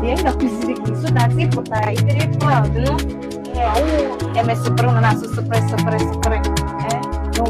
Ihe m ga-akụziri gị so that ị pụtara, ị dịrị proud, no? Ee, ọwụ emesịpụrụ nọ na-asụ sụpịrị sụpịrị sụpịrị. Ee, no.